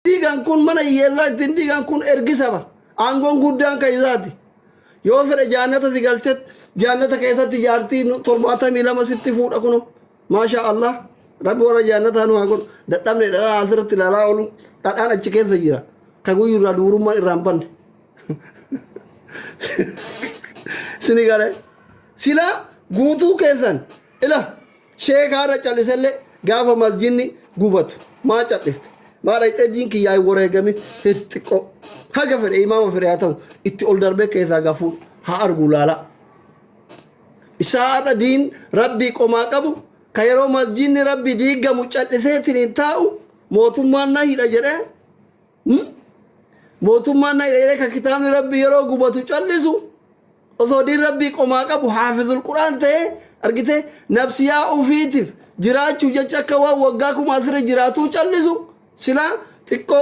Diigan kun mana hiyyeessaa ittiin diigan kun ergisa bar. Aangoon guddaan kan isaati. Yoo fedhe jaannata si galchet jaannata keessatti jaartii 72 sitti fuudha kuno. Maashaa Allah. Rabbi warra jaannataa nu haa godhu. Dadhabne dhadhaa asirratti ilaalaa oolu. Dhadhaan achi keessa jira. Ka guyyurraa dubrummaan irraa hin banne. Sini galee. Silaa guutuu keessan ila Sheeka har'a callisellee gaafa masjidni gubatu maa callifte? Maa dhayxee diin kiyyaa hin wareegamin hir xiqqoo haga fedhe imaama fedhe haa ta'u itti ol darbee keessaa gafuu haa argu laala. Isaa har'a diin rabbii qomaa qabu ka yeroo masjidni rabbii diigamu calliseetiin hin taa'u mootummaan na hidha jedhee mootummaan na hidha jedhee ka kitaabni rabbii yeroo gubatu callisu Osoo diin Rabbii qomaa qabu haafizul Qur'aan ta'ee argitee nafsiyaa ufiitiif jiraachuuf jecha akka waan waggaa 1000 asirra jiraatuu callisu silaa xiqqoo.